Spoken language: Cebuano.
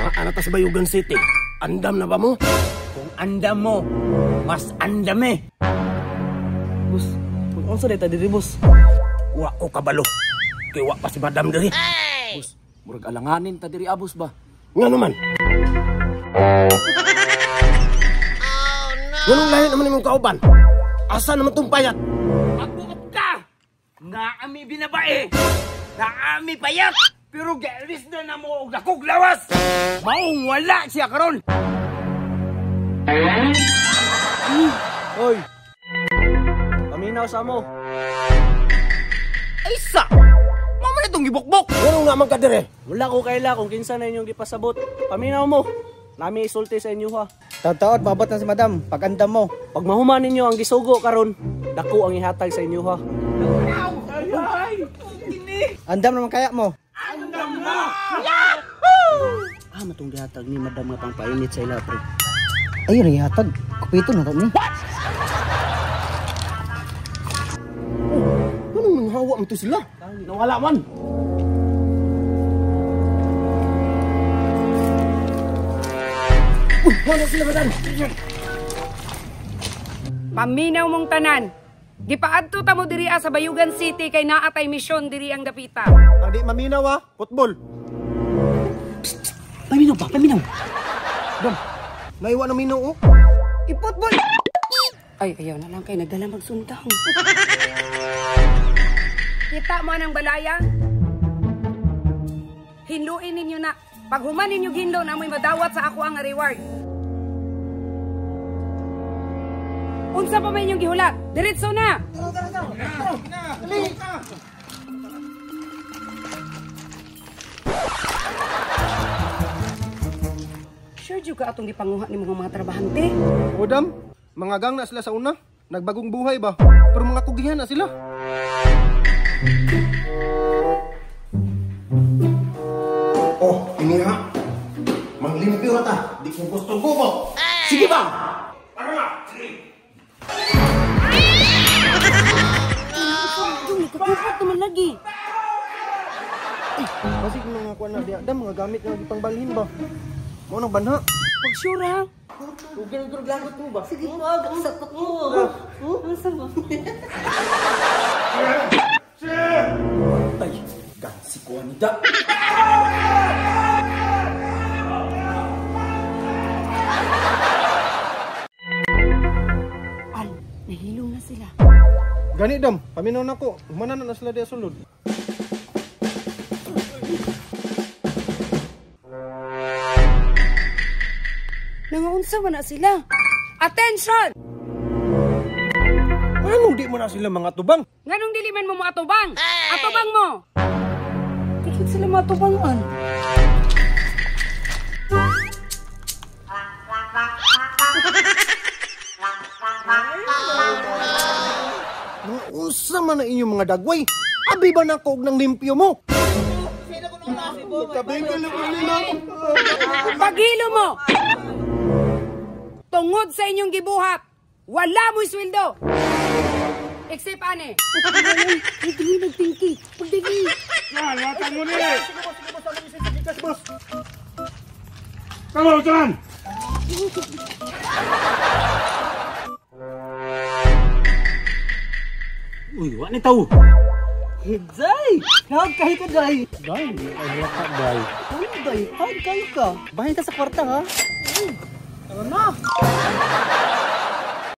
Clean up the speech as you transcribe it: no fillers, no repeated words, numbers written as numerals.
Naa na ta sa Bayugan City. Andam na ba mo? Kung andam mo, mas andam eh. Boss, mag-unsa day ta diri, boss? Wa ko kabalo. Kay wa pa si Madam diri. Boss, murag alanganin ta diri abos ba? Nga naman. Oh no. Nganong lahi naman imong kauban? Asa naman tong payat? Magbuot ka! Naami binabae! Naami payat! Pero galis na mo og dakog lawas! Maong wala siya karon! Oy! Paminaw sa mo. Ay sa! Mama na itong gibukbok! Nganong naman ka dire? Wala ko kaila kung kinsa na inyong gipasabot. Paminaw mo. Nami isulti sa inyo ha. Taod-taod, maabot na si Madam. Pag-andam mo. Pag mahuman ninyo ang gisugo karon, dako ang ihatag sa inyo ha. Ay! Andam naman kaya mo. Andam na! Yahoo! Ah, matong gihatag ni Madam nga pangpainit sa ila pre. Ayun ang ihatag. Kupito na to ni. What? Oh, anong nanghawa mo to sila? Nawala man. Uy, wala sila, Madam. Paminaw mong tanan. Gipaadto ta mo diri sa Bayugan City kay naatay misyon diri ang dapita. Ang di maminaw ah, football. Psst, psst. Paminaw ba? Paminaw. Dam, naiwa na minaw oh. I-football. Ay, ayaw na lang kay nagdala magsundang. Kita mo ang balaya? Hinluin ninyo na. Pag human ninyo ginlo na mo'y madawat sa ako ang reward. Unsa pa may inyong gihulat? Diretso na! Tara, tara, tara! Dali! Sure jud ka atong gipanguha ni mga trabahante? O dam, mga gang na sila sa una. Nagbagong buhay ba? Pero mga kugihan na sila. Oh, ini ha? Manglimpyo na ta. Di ko gusto gubo. Sige ba? Para na! Sige! Nagkakupot naman lagi. Ay, basig mga kuan na diya. Dam, mga gamit nga gipangbalhin ba? Mao nang banha. Pag sure ha? Ugil-ugil lagot mo ba? Sige, wag. Ang sakot mo. Ang sakot. Ay, gansi ko anida. Al, nahilong na sila. Gani dam, paminaw na ko. Humana na sila diya sulod. Nangaunsa man na sila. Attention! Anong di mo na sila mga tubang? Nganong dili man mo moatubang? Atubang mo! Dikit sila matubangan. Unsa man na inyong mga dagway? Abi ba na ko og nang limpyo mo? Paghilo mo! Tungod sa inyong gibuhat, wala mo'y sweldo! Except ane. Hindi nagtingki. Pagdali. Yan, mo ni. Sige, boss. Tama, tanan! Uy, wa ni tao. Day! Hag kayo ka, day! Day, ay ka, day. Ano, day? Hag kayo ka. Bahin ka sa kwarta, ha? Tara na!